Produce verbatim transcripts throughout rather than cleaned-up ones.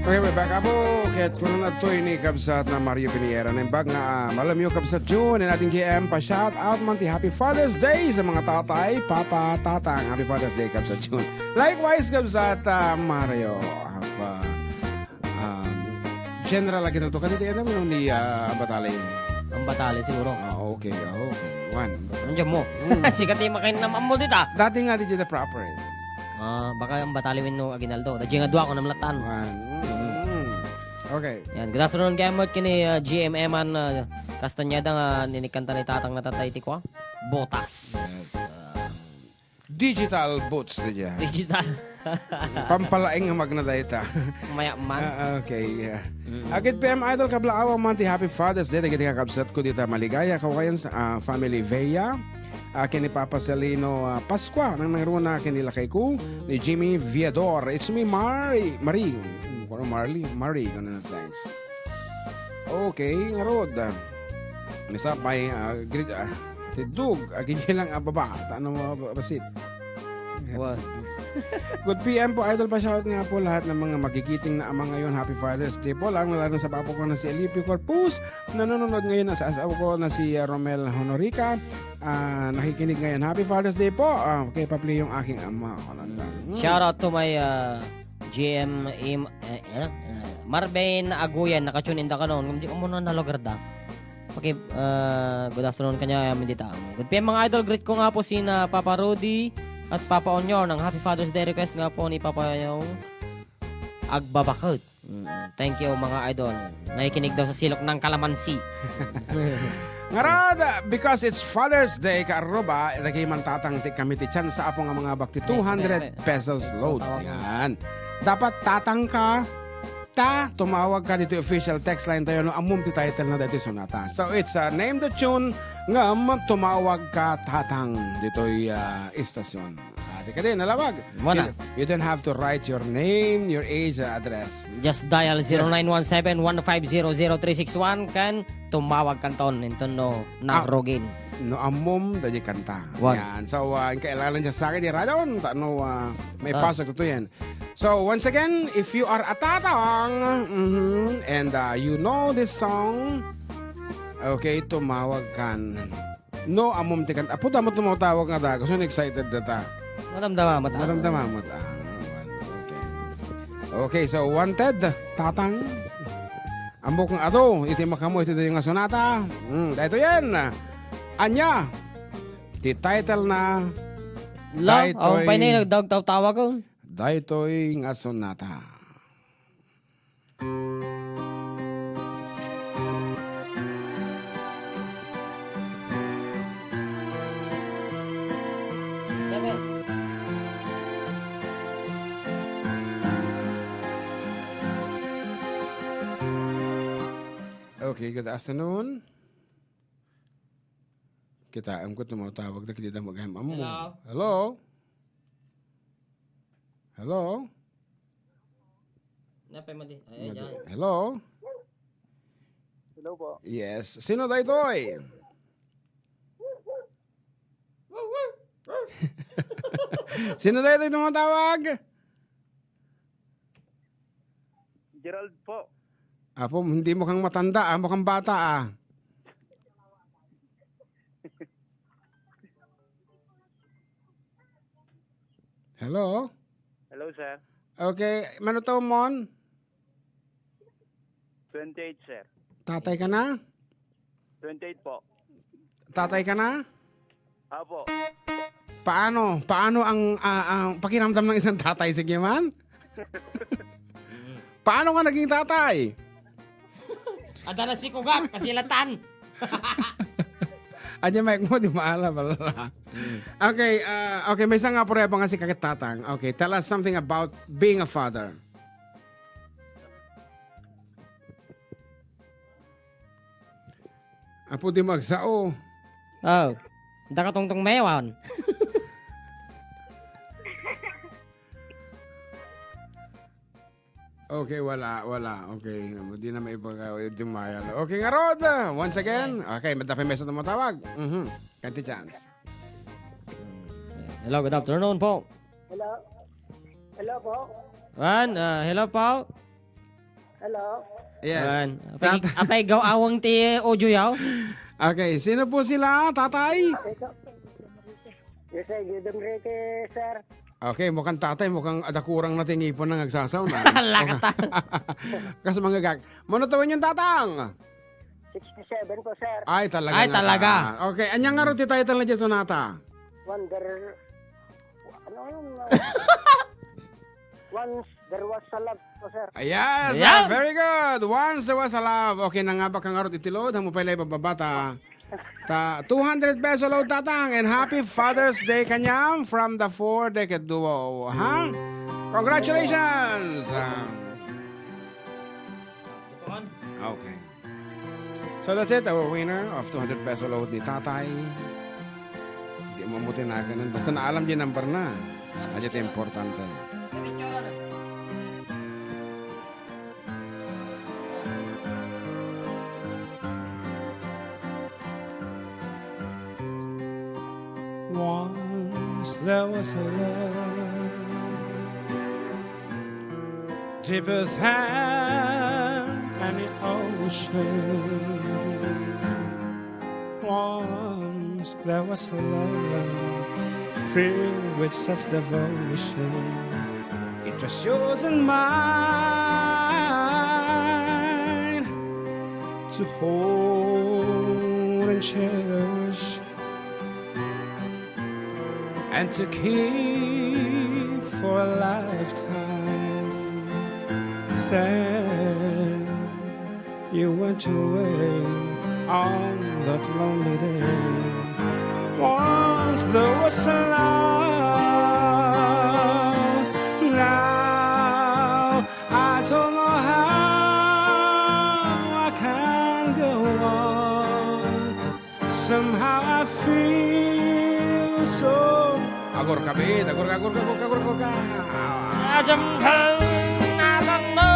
Okay, we're back, Apo. Ket kuno na to ini kabsat na Mario Piniera. Naimbag nga, ah, malamiw, kabsat June, and ating G M, pa-shout out man ti Happy Father's Day sa mga tatay, papa, tatang. Happy Father's Day, kabsat June. Likewise, kabsat, ah, Mario. Have, ah, um, General Aguinaldo. Kadi ti ano, no, ni, ah, Ambatali? Ambatali, siguro. Ah, okay, ah, okay. One. Andiyan mo. Mm. Sikat yung makain na mammo dita. Dati nga, di dyan na proper, eh. Ah, baka Ambatali wenno Aguinaldo. Da, nga dua ko namlatan. One. Mm. Okay. Yan. Good afternoon, gamot. Kini, ah, G M Eman, ah, Castañeda nga ninikanta ni Tatang na tatay ti kua. Botas. Yes. Ah, Digital boots, ti dya. Digital. Pampalaing nga magna dayta. Maya man. Ah, okay, yeah. Mm. Agid P M Idol, kablaawang man ti Happy Father's Day dagiti kakabsatko dita Maligaya, Kawayan, ah, family Vea. Ah, ken ni Papa Celino, ah, Pascua, nang nangruna ken ni lakayko, ni Jimmy Viador. It's me, Mari, Marie. Hmm, kuno Marley, Marie, no, no, no, thanks. Okay, ngarud. Misa pay, ah, greet, ah, ti Dug, agigilang a baba, ta ano mo, ba-, basit. Wa. Good P M po, Idol. Pa-shout nga po lahat ng mga magigiting na ama ngayon. Happy Father's Day po. Lalong-lalo sa papa ko na si Alipio Corpus. Nanonood ngayon sa asawa ko na si, ah, Romel Honorica. Ah, nakikinig ngayon. Happy Father's Day po. Ah, kay Papli yung aking ama. Ano na? Hmm. Shout out to my, ah, G M Im-, eh, eh, eh, Marvin Aguyan, naka-tune in da kanon. Ngem di ko muna nalugar da. Okay, ah, good afternoon kanya, amin dita. Good P M, mga idol. Greet ko nga po sina Papa Rudy at Papa Onyor ng Happy Father's Day request nga po ni Papa yung Agbabakut. Mm, thank you, mga idol. Nakikinig daw sa silok ng kalamansi. Ngarud, because it's Father's Day, kaaruba, ilagay man tatang ti kami ti tsansa, Apo, nga mangabak ti two hundred pesos load. Yan. Dapat tatang ka, ta, tumawag ka dito official text line tayo, no, ammom ti title na dito sonata. So, it's, uh, name the tune, ngem tumawag ka tatang ditoy, uh, istasyon. Ah, di ka din, nalawag. Wala. You, you don't have to write your name, your age, uh, address. Just dial zero nine one seven, one five zero, zero three six one, kan tumawag kanton, inton no, ah, nagrugin. No, ammom, da di kanta. Wan. Yan. So, uh, kailangan siya sa akin, di radyon, ta-, no, uh, may pasok to yan. So, once again, if you are a tatang, mhm, and, uh, you know this song, okay, tumawag kan. No, ammom ti kan-, apo, damo tumawag nga daga. So, excited data. Madamdama, mata. Madamdama, mata. Okay. Okay, so, wanted, tatang. Ammok nga adu, iti makaammo iti daytoy nga sonata. Hmm, daytoyen. Ania? Ti title na, Lo, daytoy, awan pay ni nagdagtawtawag, oh. Daytoy nga sonata. Okay, good afternoon. Kitaem ko, tumatawag na, kita mo gayam ammo. Hello? Hello? Hello? Napay madi. Ay, ay, madi. Diyan. Hello? Hello po. Yes. Sino daytoy? Sino daytoy tumatawag? Gerald po. Apo, hindi mo kang matanda, ah. Mukhang bata, ah. Hello? Hello, sir. Okay, mano taon mon? Twenty-eight, sir. Tatay ka na? Twenty-eight po. Tatay ka na? Apo. Paano? Paano ang, ah, ang pakiramdam ng isang tatay? Sige man. Paano ka naging tatay? Ada na si Kugak, kasilatan. Anya, Mike mo, di maala, bala. Mm. Okay, ah, okay, may isang nga prueba nga si Kakit Tatang. Okay, tell us something about being a father. Apo, di magsao. Oh. Daka tungtong mewan. Okay, wala, wala. Okay, di na maibaga, di mayal. Okay, ngarud, once again. Okay, madapay mesa tumatawag. Mhm. Kanti chance. Hello, good afternoon po. Hello. Hello po. Wan, ah, hello po. Hello? Yes. Ayan. Apay, Tat- apay gaw awang ti audio yaw? Okay, sino po sila, tatay? Ito. Yes, sir. Good morning, sir. Okay, mukhang tatay, mukhang adakurang na ti ngipon na nagsasaw na. Lakata. Okay. Kas mangagak. Mano tawen yung tatang? Sixty-seven po, sir. Ay, talaga Ay, nga talaga. ka. Okay, anya nga ro ti title na dyan sonata? Wonder, ano yun? Once there was a love po, sir. Ah, yes, ah, Ayan. very good. Once there was a love. Okay, nangabak ka nga ro iti load. Hamu pay la ibababa ta. Ta, two hundred peso load, tatang. And happy Father's Day kaniam from the Four Decade Duo. Ha? Congratulations! Ah. Okay. So that's it, our winner of two hundred peso load ni Tatay. Di mo mo tinaganan. Basta naalam di number na. Adi ti importante. Once there was a love deeper than any ocean. Once there was a love filled with such devotion. It was yours and mine to hold and cherish and to keep for a lifetime. Then you went away on that lonely day. Once there was a love, now I don't know how I can go on. Somehow I feel so. Agor ka, Ben. Agor ka, agor ka, agor ka, agor ka, agor ka. Ajam ka, ajam ka.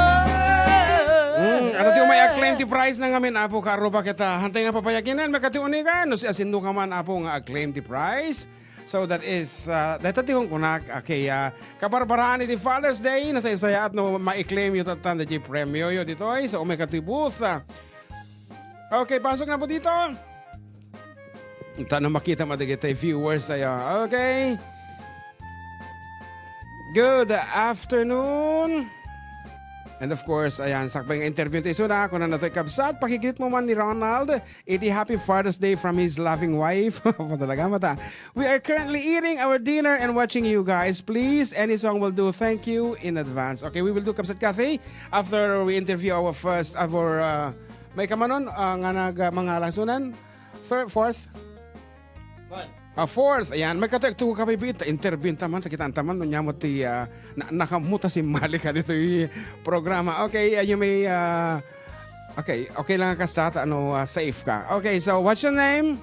Hmm, adda ti umay a-claim ti prize na ngamin, Apo Karuba, ket, ah, hantay nga papayaginen, makatiunigan, no, si asinno ka man, Apo, nga a-claim ti prize. So, that is, ah, dayta ti kunkunak, okay, ah, kabarbaraan iti Father's Day, nasaysayaat no ma-claim yo tattan, daydi premio yo ditoy, so, umay ka ti booth, ah. Okay, pasok na po dito. Ta no makita mo dagiti viewers aya. Okay. Good afternoon. And of course, ayan, sakbay nga interview ti isuna, kuna natoy kabsat, pakigreet mo man ni Ronald, iti happy Father's Day from his loving wife. Talaga mata. We are currently eating our dinner and watching you guys. Please, any song will do. Thank you in advance. Okay, we will do Kabsat Kathy after we interview our first, our, uh, may kamanon, uh, nga nag, uh, mga lasunan. Third, fourth? Fourth. Ah, fourth. Ayan, may katuyag to ka, baby. Ta-, interview taman, ta-, kitaan taman, no, nyamo ti, ah, na-, nakamuta si Malika dito yung programa. Okay, uh, you may, uh, okay, okay lang ka sa ta-, ano, uh, safe ka. Okay, so what's your name?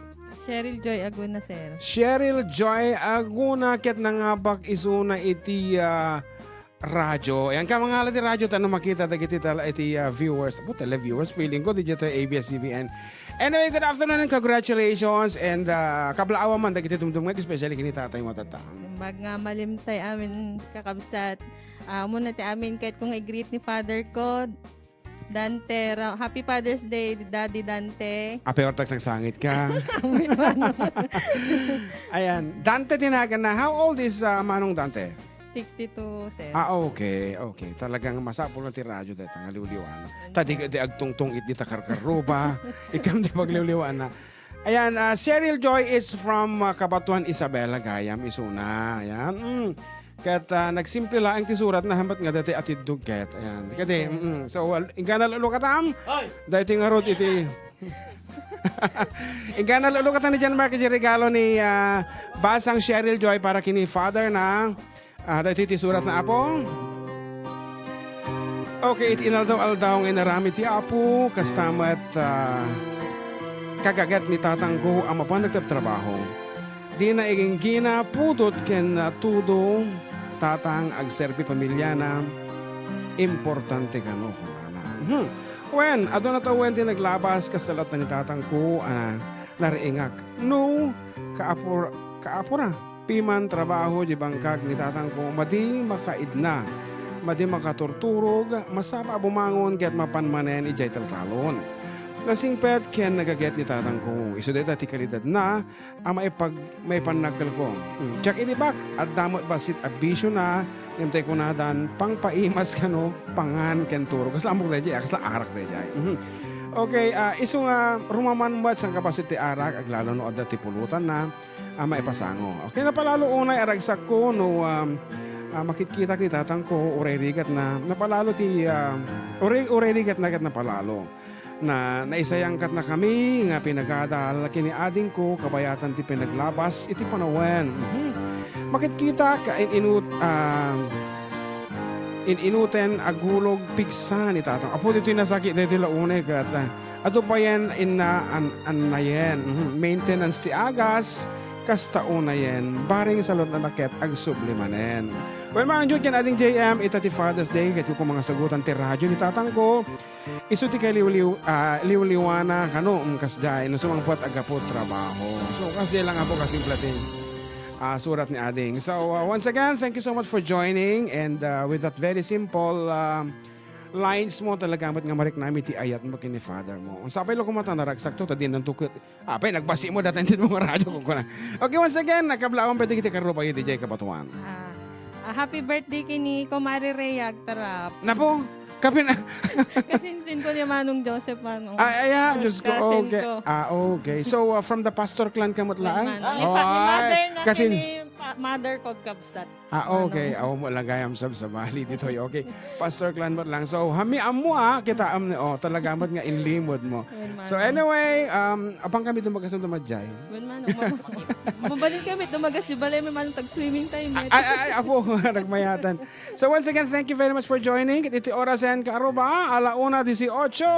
Cheryl Joy Aguna, sir. Cheryl Joy Aguna, ket nangabak isuna iti, ah, radyo. Ayan, kamangala ti radyo, ta no makita dagiti tala-, iti, ah, viewers. Apo, televiewers, feeling ko, di dito A B S C B N. Anyway, good afternoon and congratulations. And, ah, kablaawan man dagiti tumtumngeg, especially kini tatay mo, tata. Imbag nga malimtay amin, kakabsat. Ah, muna ti amin, kahit kung i-greet ni father ko, Dante, ra-, Happy Father's Day, Daddy Dante. Ape, ortak sang sangit ka. Ayan, Dante tinagan na. How old is, uh, Manong Dante? Sixty-two, sir. Ah, okay, okay. Talagang masapul na ti radyo dito, nga liwliwan. Ano? Ta di, di agtungtong it, di ta karkaruba. Ikam di pagliwliwan na. Ayan, uh, Cheryl Joy is from, uh, Cabatuan, Isabela, Gayam, isuna. Ayan. Mm. Ket, ah, nagsimple laeng ti surat na hambat nga dati atiddog ket. Ayan. Kadi, mm. So, well, inggana lulukatam? Hoy! Daytoy ngarud iti. Inggana lulukatam ni John Mark iti regalo ni, ah, Basang Cheryl Joy para kini father na. Ah, daytoy ti surat na, Apo. Okay, iti inaldaw-aldaw nga inaramid ti Apo, kasta met, ah, kagaget ni tatangko a mapan nagtatrabaho. Dina iginggina pudot ken tudo, tatang, agserbi pamiliana, importante kano, kunana. Hmm. Wen, aduna tawen ti naglabas, kas latta ni tatangko, a nariingak. No, kaapur-, kaapura, piman trabaho di bangkag ni tatangko, madi makaidna. madi makaturturog, masapa a bumangon ket mapan manen idiay taltalon. Nasingpet ken nagaget ni tatangko. Isu dayta ti kalidadna a maipag-, maipannakkelko. Hmm, diak inibak, adda met bassit a bisiona, ngem tay kunadan, pangpaimas kano, pangan ken turog. Kasla ammok daydiay, ah, kasla arak daydiay. Mhm. Okay, ah, isu nga rumaman met sangkabassit ti arak, aglalo no adda ti pulotanna a maipasango. Okay, napalalo unay a ragsakko no, um, ah, makitkitak ni tatangko, uray rigatna, napalalo ti, ah, uray, uray rigatna ket napalalo. Na, naisayangkatnakami nga pinagadal ken ni adingko kabayatan ti pinaglabas iti panawen. Mhm. Makitkitak, in-inut-, ah, in-inuten a gulog pigsa ni tatang. Apo, ditoy nasakit, ditoy la unay ket, ah, adu payen inna an-, annayen. Mhm. Maintenance ti agas, kasta unayen. Barring salud na naket, agsubli manen. Wen, manang Jun ken ading J M, ita ti Father's Day, ket kung mga sagutan ti radyo ni tatangko, isu ti kaliwliw-, ah, liwliwana kano, mm, kasdiay, no sumangpet a gapu trabaho. So, kasdiay lang, apo, kasimple ti, ah, surat ni ading. So, ah, once again, thank you so much for joining. And, ah, with that very simple, ah, lines mo, talaga met nga mariknami ti ayat mo ken ni father mo. Sapay la koma ta naragsakto, ta dinan to ket, apay, nagbasi mo datan ti mga radyo ko kuna. Okay, once again, nakablawan pa dagiti karubayo, D J Kabatuan. Ah, ah, happy birthday ken ni Kumare Rhea Agtarap. Napo, kapin- Kasinsin ko ni Manong Joseph, Manong. Ay, ay, ah, Diyos ko, Kasin okay. ko. Ah, okay. So, uh, from the pastor clan ka met laang? Manong. Ni pa-, ni Ay, mother na, kasin- ni pa-, mother ko, kabsat. Ah, okay. Manong. Aw mo lang gayam sabsabali ditoy. Okay. Pastor clan met lang. So, hami ammo, ah, kita am ni, oh, talaga met nga inlimod mo. Wen, So, Manong. anyway, um, apang kami dumagas ang dumadjay. Wen, Manong. Mab-, mabalin kami dumagas, di balay may Manong tag-swimming time, Ah, eh. ay, ay, ay, apo, nagmayatan. So once again, thank you very much for joining. Iti orasen, karuba, ala una dieciocho.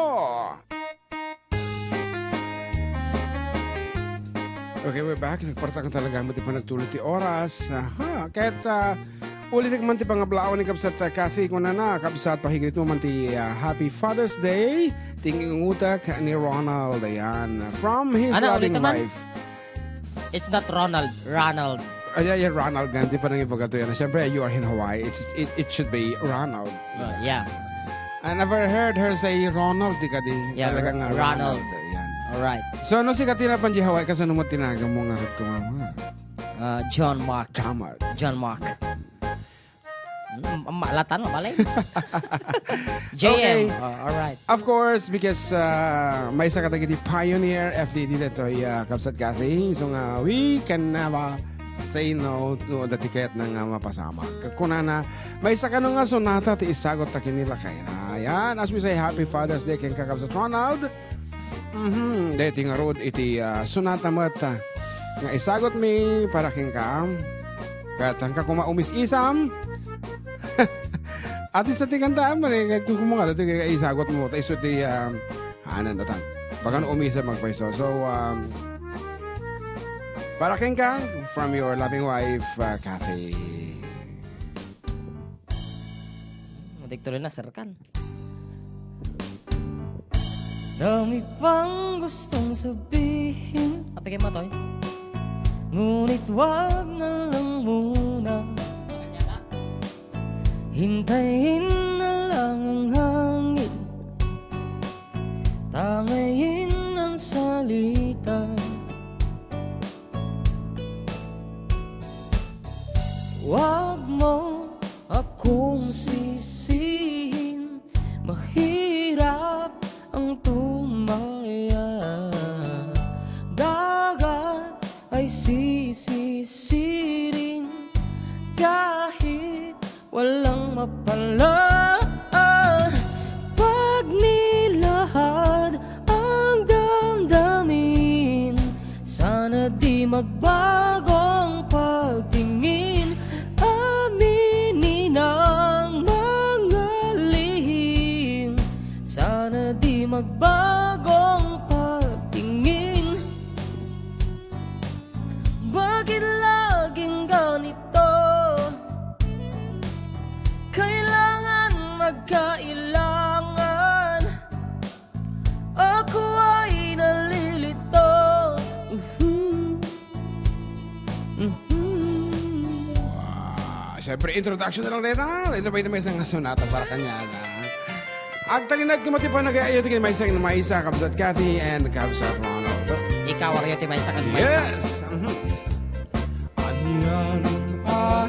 Okay, we're back. Nagpartakan talaga mo ti panagtulog ti oras. Aha, ket, ah, ulitek man ti pangablaw ni Kabsat, ah, Kathy, kunana, Kabsat, pahigrit mo man ti, ah, Happy Father's Day. Ti ingutak ni Ronald, ayan. From his Ano, loving ulitan man? wife. It's not Ronald, Ronald. Ay, ay, ay, Ronald nga, di pa nang ibagato yan. Siyempre, you are in Hawaii. It's, it, it should be Ronald. Uh, yeah. I never heard her say Ronald, di kadi. Yeah, Talaga nga Ronald. Ronald. Yan. All right. So, ano si Katina Panji Hawaii? Kasano mo tinaga mo nga kat kumama? Uh, John Mark. John Mark. John Mark. Mm, malatan, mabalay. J M. Okay. Uh, all right. Of course, because, uh, maysa kadagiti pioneer F D D detoy, uh, Kabsat Kathy. So nga, we can never say no no dati kayat na nga mapasamak. Kunana, maysa kano nga sonata ti isagot ta ken ni lakayna. Ayan, as we say, Happy Father's Day ken Kakabsat Ronald. Mhm, daytoy ngarud iti, ah, sonata met, ah, nga isagot mi para kenka. Ket saan ka koma umis-isam. At least, ti kantaan man, eh, ket kung kumunga, daytoy nga isagot mo, ta isu ti, ah, anan, datan. Bagan umisam, magpaiso. So, um, para kenka, from your loving wife, ah, Kathy. Madiktuloy na, Sir Kan. Dami pang gustong sabihin. Apay kayo, Matoy? Ngunit wag na lang muna. Hintayin na lang ang hangin. Tangayin ang salita. Wag mo akong sisihin, mahirap ang tumaya. Dagat ay sisisirin kahit walang mapala. Pag nilahad ang damdamin, sana di magbagong pagtingin. Aminin ang mga lihim, sana di magbagong pagtingin. Bakit laging ganito? Kailangan magkailangan. Ako ay nalilito. Mhm. Mhm. Wow, Siyempre, introduction na lang tayo, ha? Ito ba ito may isang sonata para kanya, ha? Agtalinaed ko mati pa nag-aayo ti maysa ken maysa, Kabsat Cathy and Kabsat Ronald. Ikaw, Aryo, ti maysa ken maysa. Yes! Mhm. Anian a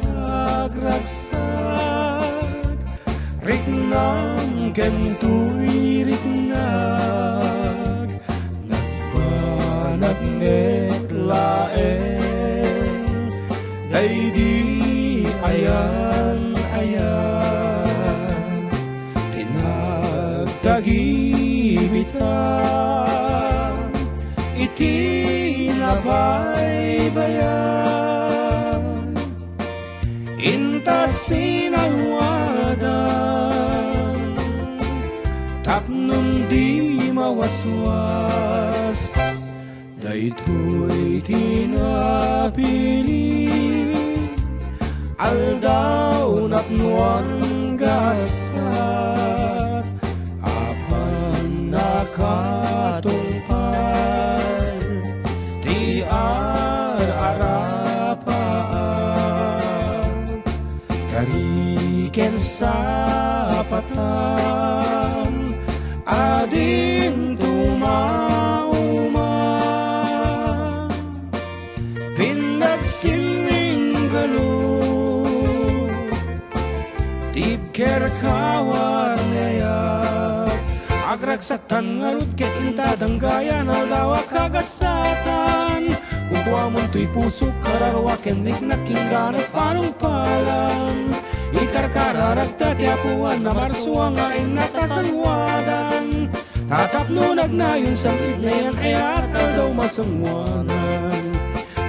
ragragsak, riknam ken toy riknak, nagbanag met laeng daydi ayan-ayan ti nagtagibitan iti nabaybayan. Inta sinalwadan tapno di mawaswas. Daytoy ti napili, aldaw napno anggasak, apan nakatungpal ti ar-arapaan. Kari ken sapatan a dinto mauma, pinagsinning galo, tibker kawarneyak. Agragsak tan ngarud ket inta danggayan aldaw a kagasatan. Kukuamon toy pusok, kararua ken riknak, inggana panungpalan. Ikarkararagta ti apuan a marsua nga innak ta salwadan. Ta tapno nagnayon, sam-id nayan-ayat aldaw masanguanan.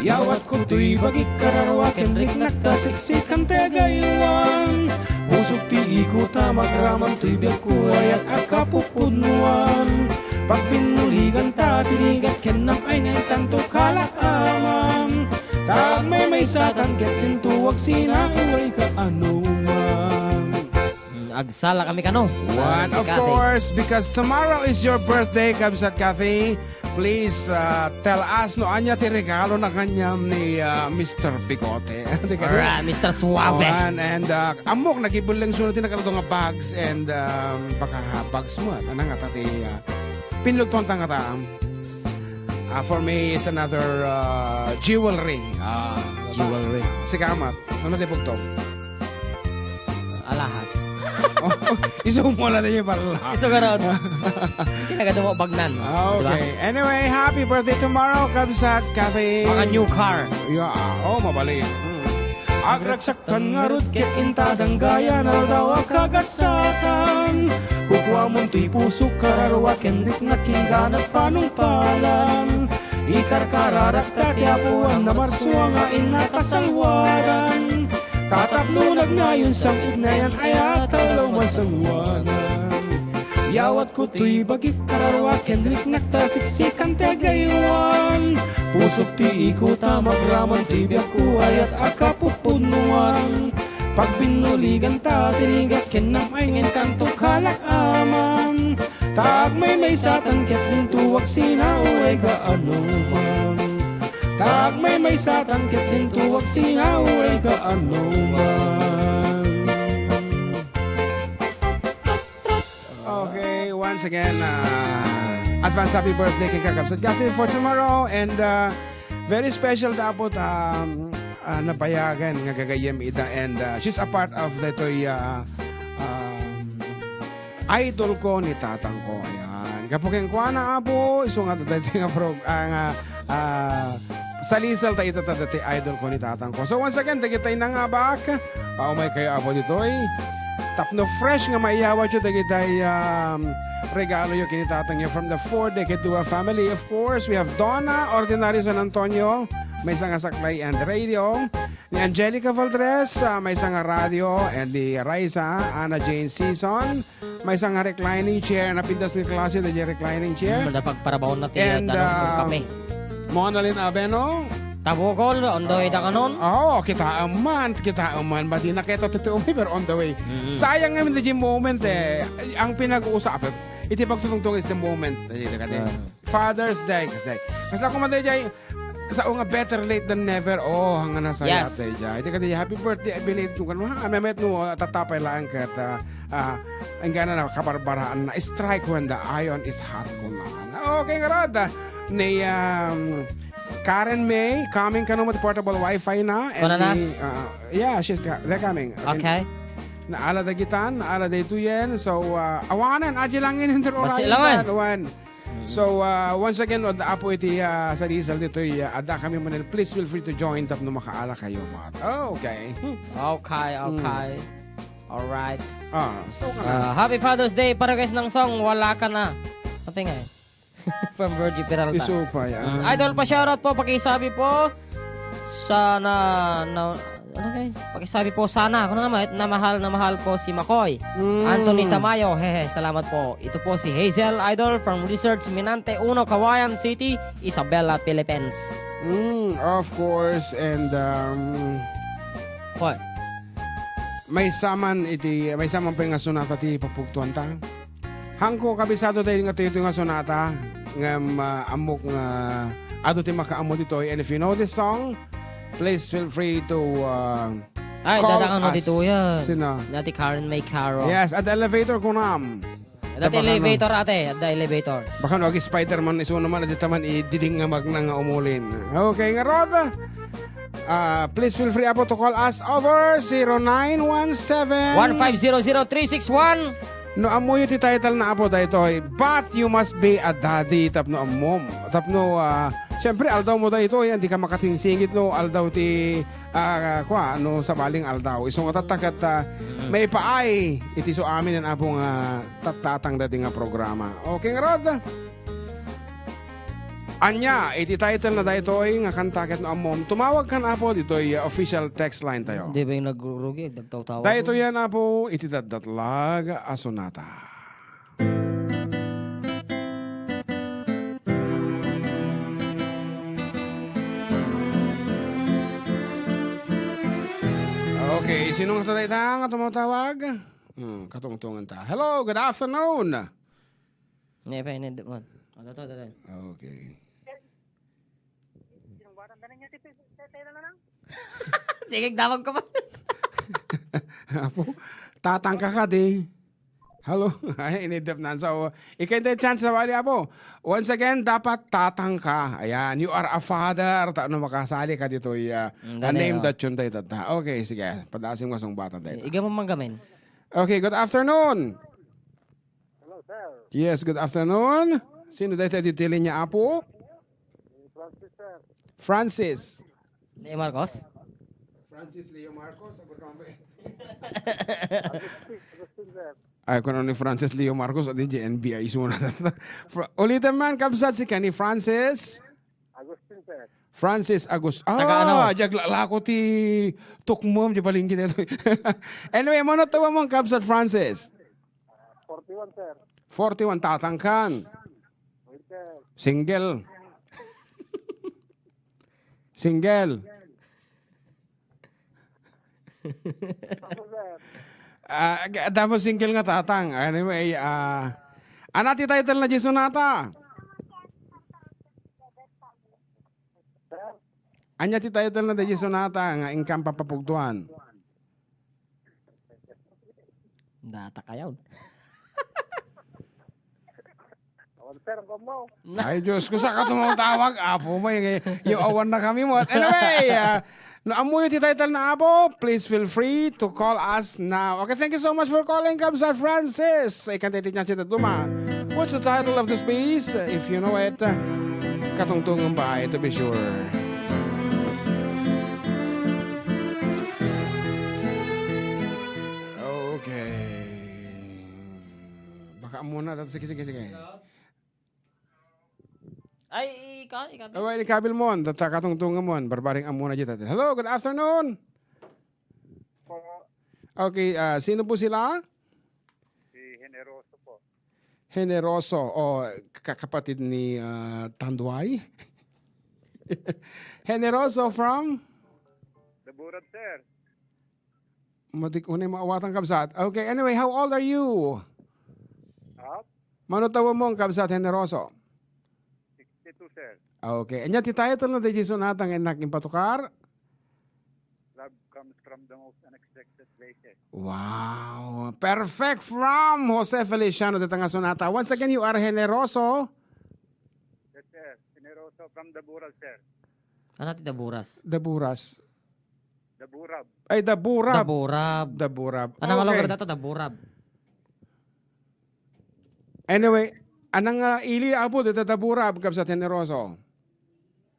Yawatko toy bagik, kararua ken riknak ta siksikan ti agaywan. Pusok ti ikutam, agraman toy biagko, ayat a kapupudnoan. Pagbinnuligan ta ti rigat ken nam-ay nga intanto kalakaman. Ta agmaymaysatan ket dinto agsina uray kaanoman. Mm, agsala kami kano. One, of course, because tomorrow is your birthday, Kabsat Cathy. Please, uh, tell us no ania ti regalo na kaniam ni, uh, Mister Bigote. Di kadi? Alright, Mister Suave. Oh, and, and, uh, ammok, nagibuleng suno ti nakadto nga bags and, um, baka bags mo, at anang ata ti, uh, pinlugtuan ta nga ta. Uh, for me, is another, uh, jewelry. Uh, Jewelry. Sikamat. Ano ti bugtong? Alahas. Oh, isu mo lang na yung pala. Isu ka ron. Kinagado mo, bagnan. Ah, okay. Diba? Anyway, happy birthday tomorrow, Kabsat Cathy. Baka new car. Yeah. Oh, mabali. Hmm. Agragsak tan ngarud ket inta danggayan aldaw a kagasatan. Kukuamon toy pusok, kararua ken riknak, inggana panungpalan. Ikarkararagta ti apuan a marsua nga innak a salwadan. Ta tapno nagnayon, sam-id nayan-ayat aldaw masanguanan. Yawatko toy bagik, kararua ken riknak ta siksikan ti agaywan. Pusok ti ikutam, agraman toy biagko, ayat a kapupudnoan. Pagbinnuligan ta ti rigat ken nam-ay nga intanto kalakaman. Ta agmaymaysatan ket dinto agsina uray kaanoman. Ta agmaymaysatan ket dinto agsina uray kaanoman. Okay, once again, uh, advance happy birthday ken Kakabsat Cathy for tomorrow, and, uh, very special ta apo ta, um, uh, nabayagan nga gagayyem ida, and, uh, she's a part of daytoy, uh, um, idol ko ni tatang ko. Ayan. Gapu kenkuana, apo, isu nga daytoy nga prog-, ah, nga, ah, salisal ta ita ta daytoy idol ko ni tatang ko. So once again, dagitay nangabak, paumay kayo, apo, ditoy. Tapno fresh nga maiyawatyo dagitay, um, regaloyo ken ni tatangyo from the Four Decadua family. Of course, we have Donna Ordinario San Antonio, maysa nga saklay and radio. Ni Angelica Valdres, ah, maysa nga radio, and ni Raisa, Ana Jane Season, maysa nga reclining chair, napintas nga klase daydiay reclining chair. Hmm, napagparabaon na ti, and, ah, danum, um, kape. Monalyn Abeno. Tabukol, on the way da kanon. Oo, kitaem man, kitaem man. Madi na kita ti umay, pero on the way. Mm. Sayang nga daydiay moment, eh. Ang pinag-uusap, iti pagtutungtong is the moment. Daydiay, daydiay. Ah. Father's Day, Father's Day. Kasla ko man daydiay, Sao nga better late than never. Oh, nga nasaya Yes. tayo dyan. Iti kadi, happy birthday, I belated ko. Ano, ha? Memet no, ah, tatapay lang kat, ah, ah, ang gana na kabarbaraan na strike when the iron is hot ko na. Okay, nga rod. Ni, um, Karen May, coming kano mo ti portable wifi na. And Kuna na? ni, ah, yeah, she's ca-, they're coming. Okay. Naala dagitan, naala daytoyen. So, ah, awanen, aji lang in inter Basi langen. One. Mm. So, ah, once again, adda apo iti, ah, sadisal ditoy, ah, adda kami manen. Please feel free to join tapno makaala kayo, Mar. Oh, okay. Okay, Mm. okay. Alright. Ah, so ka na. Ah, happy Father's Day, Parokes ng Song. Wala ka na. Ate nga eh. From Virgie Peralta. Isu pa yan. Mm. Idol, pa-shoutout po, pakisabi po. Sana, na, ano kay? Pakisabi po sana. Ako na naman, na mahal, na mahal ko si Makoy. Mm. Anthony Tamayo, hehe, salamat po. Ito po si Hazel Idol from Research Minante Uno, Cauayan City, Isabela, Philippines. Mm, of course, and, um, What? Maysa man iti, maysa man pay nga sonata ti papugtuanta. Hangko, kabisado tayo nga toy nga sonata, ngem, ah, ammok nga adu ti makaammo ditoy. And if you know this song, please feel free to, ah, Ay, call dadaan mo us. Dito yan. Sino? Dati Karen May Caro. Yes, at the elevator, kunam. Adda elevator, ate. Adda elevator. Baka no, agi Spider-Man, isu naman, adda taman, ididing nga magna nga umulin. Okay, nga rod. Ah, please feel free, apo, to call us over zero nine one seven. One five zero zero three six one. No, ammoyo ti title na, apo, daytoy. But you must be a daddy, tapno ammom. Tapno, ah, siyempre, aldaw mo daytoy, yan, di ka makatingsingit, no, aldaw ti, ah, kwa, no, sabaling aldaw. Isu nga tattaket, ah, Mm. maipaay, iti su amin, yan, apo, nga tattatang dati nga programa. Okay, nga rod. Ania, iti title na daytoy nga kanta ket no ammom, tumawag kan apo ditoy, uh, official text line tayo. Di ba yung nagrurugi, nagtawtawag? Daytoy yan, apo, iti daddatlag a sonata. Okay, sino nga tayo nga tumatawag? Hmm, katungtungan ta. Hello, good afternoon. Ne, pa, ne, de, man. Ano to, to, to? Okay. Sige, damag ka pa. Apo, tatangka ka di. Hello. Ay, inidap na. So, ikay tayo chance na bali, apo. Once again, dapat tatangka. Ayan, you are a father. Ta-, ano, makasali ka dito, yeah. Mm, a name eh, oh. That yun tayo, tata. Okay, sige. Padasim nga song bata tayo. Iga mo manggamin. Okay, good afternoon. Hello, sir. Yes, good afternoon. Sino dayta ditoy linya, apo? Si Francis, sir. Francis. Leo Marcos? Francis Leo Marcos, ako naman ba? Agustin, Agustin, sir. Ay, kung ano ni Francis Leo Marcos, adi, G N B I, isu na. Fra-, ulitin man, kabsat, si Kenny Francis. Agustin, sir. Francis Agus-, Taga ano? Ah, diag lalako ti tukmom, di palengke na ito. Anyway, mano tawa mo ang kabsat, Francis? Forty-one, sir. Forty-one, tatangkan. Yes, sir. Single. Single. Ako, sir. Ah, ga-, damo single nga tatang. Anyway, ah, ana ti title na di sonata? Sir? Ania ti title na di sonata nga inkam papapugtuan? Data kayo. Awan, sir, ang mo. Ay, Diyos ko, sa ka tumawag? Apo mo, yung, yung awan na kami mo. Anyway, ah, no, ammo yung title na, apo, please feel free to call us now. Okay, thank you so much for calling, Kabsat Francis. Ikan tayo tiyan si Tatuma. What's the title of this piece? If you know it, Katungtungan ba? To be sure. Okay. Baka muna. Sige, sige, sige. Ay, ika-, ikabil. Oh, well, ikabil mo. Tata katungtungan mo. Barbaring amuna dito. Hello, good afternoon. Po. Okay, ah, sino po sila? Si Generoso po. Generoso. O, ka-, kapatid ni, ah, Tanduay? Generoso from? Daburad, sir. Matik unay maawatan, kabsat. Okay, anyway, how old are you? Up? Mano tawen mo, kabsat Generoso? Sixty-two, sir. Okay. Ania ti title na daydiay sonata nga innak impatukar? Love comes from the most unexpected places. Wow. Perfect from Jose Feliciano dita nga sonata. Once again, you are Generoso. Yes, sir. Generoso from Daburas, sir. Ano ti Daburas? Daburas. Daburab. Ay, Daburab. Daburab. Daburab. Ano nga Okay. lugar data? Daburab. Anyway, anang, ah, ili, Apo, dita Daburab, kabsat Generoso?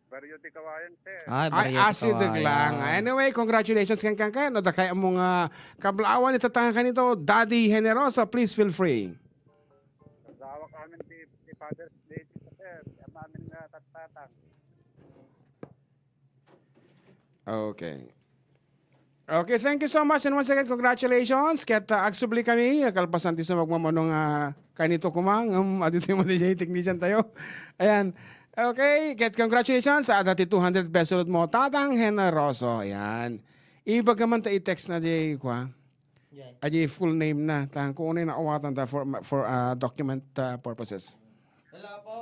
Barrio de Kawayan, sir. Ay, Ay, Barrio de asideg Kawayan. lang. Anyway, congratulations kan, kan, kan. No, dakay among, ah, kablawan ita tanga kanito, Daddy Generoso, please feel free. Asawa kami ni, ni Father's Day, sir. Ang amin nga tattatang. Okay. Okay, thank you so much. And once again, congratulations. Ket, ah, agsubli kami, kalpasan ti sumagmamano nga kanito koma, ngem adu ti D J technician tayo. Ayan. Okay, ket congratulations. Adda ti two hundred peso mo, Tatang Generoso. Ayan. Ibaga man ta i-text na di kwa. Yes. Adi full name na. Tang ko unay naawatan ta for, for, ah, document, ah, purposes. Hello po.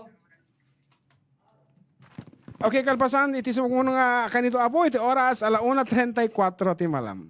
Okay, kalpasan, iti subok mo nga kanito, Apo, iti oras, ala una treinta y cuatro ti malam.